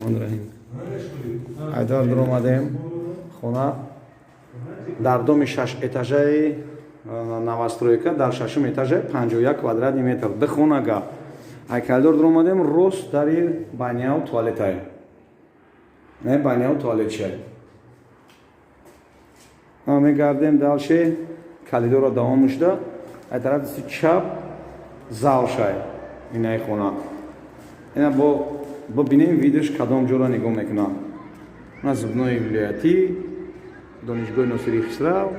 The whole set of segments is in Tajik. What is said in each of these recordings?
Раҳим. Айдар дуромадем. Хона дар доми шаш этажаи новостройка, дар шашум этажаи, 51 квадратный метр, ду хонага. Ай коридор дуромадем, рост дари баняу туалетай, не баняу туалетшай. Мегардем дальше, коридорро давом шуда, ай тарафи дасти чап залшай. Инаи хона, ина бо бибинем, видаш кадом ҷоро нигоҳ мекунам. На зубной вилоятӣ, донишгоҳи Носири Хисрав,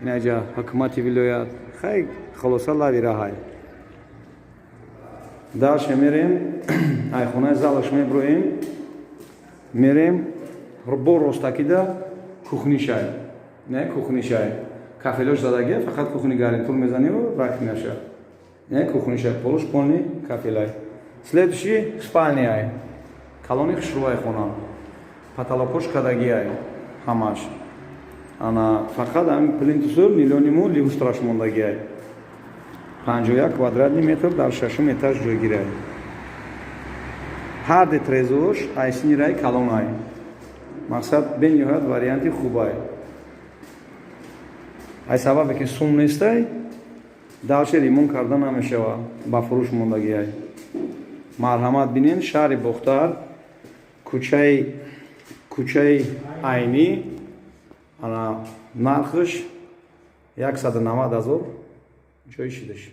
инаҷа ҳукумати вилоят. Хай, хулоса, лави раҳай. Дальше мерем, ай хонаи залаш меброем, мерем бо ростакида кухнишай, не кухнишай, кафелош задагия, фақат кухни гарнитур мезаниву раковинаша, не кухнишай, полуш полный кафелай. Следующий спальняй, калони хушрӯай хона, потолокош кадагиай ҳамаш, ана фақат ҳами плинтусу нилониму люстраш мондагиай. 51 квадратный метр, дар шашум этаж ҷойгирай. Ҳар ди трезош айсинирай, калонай. Мақсад, бениҳоят варианти хубай. Ай сабабе ки сум нестай, дальше ремонт карда намешава, ба фурӯш мондагиай. Марҳамат, бинен. Шаҳри Бохтар, кӯчаи Айнӣ. Ана нархш 190 000 ҷои шидаш.